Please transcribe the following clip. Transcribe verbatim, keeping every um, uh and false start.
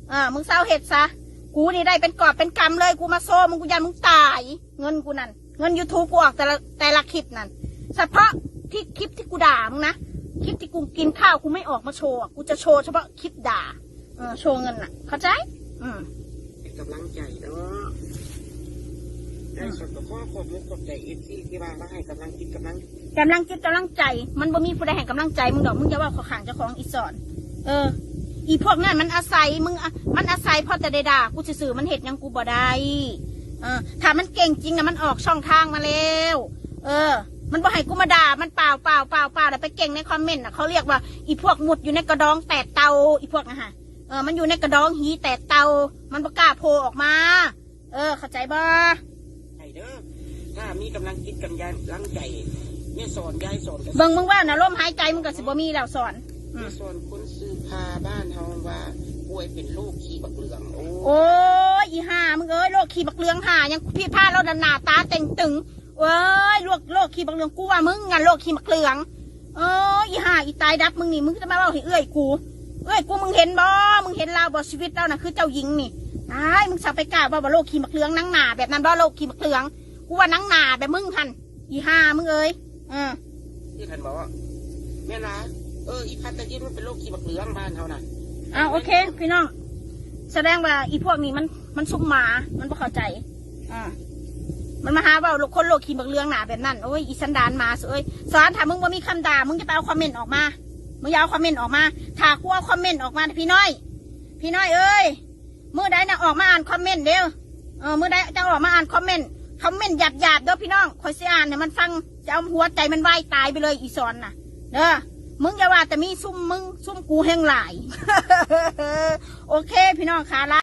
เออ มึงเซาเฮ็ดซะ กูนี่ได้เป็นกอบเป็นกำเลย กูมาโชว์มึง กูย้านมึงตาย เงินกูนั่น เงิน YouTube กูออกแต่ละแต่ละคลิปนั่น เฉพาะที่คลิปที่กูด่ามึงนะ คลิปที่กูกินข้าวกูไม่ออกมาโชว์อะ กูจะโชว์เฉพาะคลิปด่า เออ โชว์เงินน่ะ เข้าใจ อืม เป็นกำลังใจเนาะได้สดก็ขอขอบคุณขอบใจเอฟซีที่ว่ามาให้กำลังจิตกำลัง กำลังจิตกำลังใจ มันบ่มีผู้ใดให้กำลังใจมึงดอก มึงอย่าเว้าเข้าข้างเจ้าของ อีสอน เออ อีพวกนั้นมันอาศัยมึงอะ มันอาศัยพอแต่ได้ด่ากูซื่อๆ มันเฮ็ดหยังกูบ่ได้ เออ ถ้ามันเก่งจริงนะมันออกช่องทางมาแล้ว เออ มันบ่ให้กูมาด่ามันเปล่าเปล่าเปล่าเปล่าแล้วไปเก่งในคอมเมนต์น่ะ เขาเรียกว่าอีพวกมุดอยู่ในกระดองแตดเตา อีพวกนะฮะ เออ มันอยู่ในกระดองหีแตดเตา มันบ่กล้าโผล่ออกมา เออ เข้าใจบ่ ไอเด้อถ้ามีกำลังจิตกำลังใจแม่สอนยายสอนก็ เบิ่งมึงว่านะ ลมหายใจมึงก็สิบ่มีแล้วสอน อืม แม่สอนคนซื้อพาบ้านเฮาว่าป่วยเป็นโรคขี้บักเหลืองโอ้ โอ้ย อีห่ามึงเอ้ย โรคขี้บักเหลืองห่ายัง พี่พาเราหน้าตาเต่งตึง เอ้ย โรค โรคขี้บักเหลือง กูว่ามึงงานโรคขี้บักเหลือง เอ้ย อีห่า อีตายดับมึงนี่ มึงจะมาเว้าให้เอื้อยกู เอื้อยกู มึงเห็นบ่ มึงเห็นลาวบ่ ชีวิตลาวน่ะคือเจ้าหญิงนี่ ตาย มึงสักไปกล้าเว้าว่าโรคขี้บักเหลือง หนังหน้าแบบนั้นบ่ โรคขี้บักเหลือง กูว่าหนังหน้าแบบมึงหั่น อีห่ามึงเอ้ย เออ ที่ท่านบอกว่าแม่นหลายเอออีพัดตะยินมันเป็นโรคขี้บักเหลืองบ้านเฮาน่ะ อ่า โอเค พี่น้อง แสดงว่าอีพวกนี้มัน มันซุ่มหมา มันบ่เข้าใจ อ่า มันมาหาเว้าคนโรคขี้บักเหลืองหน้าแบบนั้น โอ้ย อีสันดานหมาเอ้ย สอน ถ้ามึงบ่มีคำด่า มึงจะไปเอาคอมเมนต์ออกมา มึงอย่าเอาคอมเมนต์ออกมา ถ้ากูเอาคอมเมนต์ออกมา พี่น้อย พี่น้อยเอ้ย มื้อใดนะออกมาอ่านคอมเมนต์เด้อ เออ มื้อใดจะออกมาอ่านคอมเมนต์ คอมเมนต์หยาบๆเด้อพี่น้อง ข่อยสิอ่านให้มันฟัง จะเอาหัวใจมันวายตายไปเลย อีสอนน่ะ เด้อ มึงอย่าว่าแต่มีซุ่มมึง ซุ่มกูแฮงหลาย โอเค พี่น้องค่ะ ลา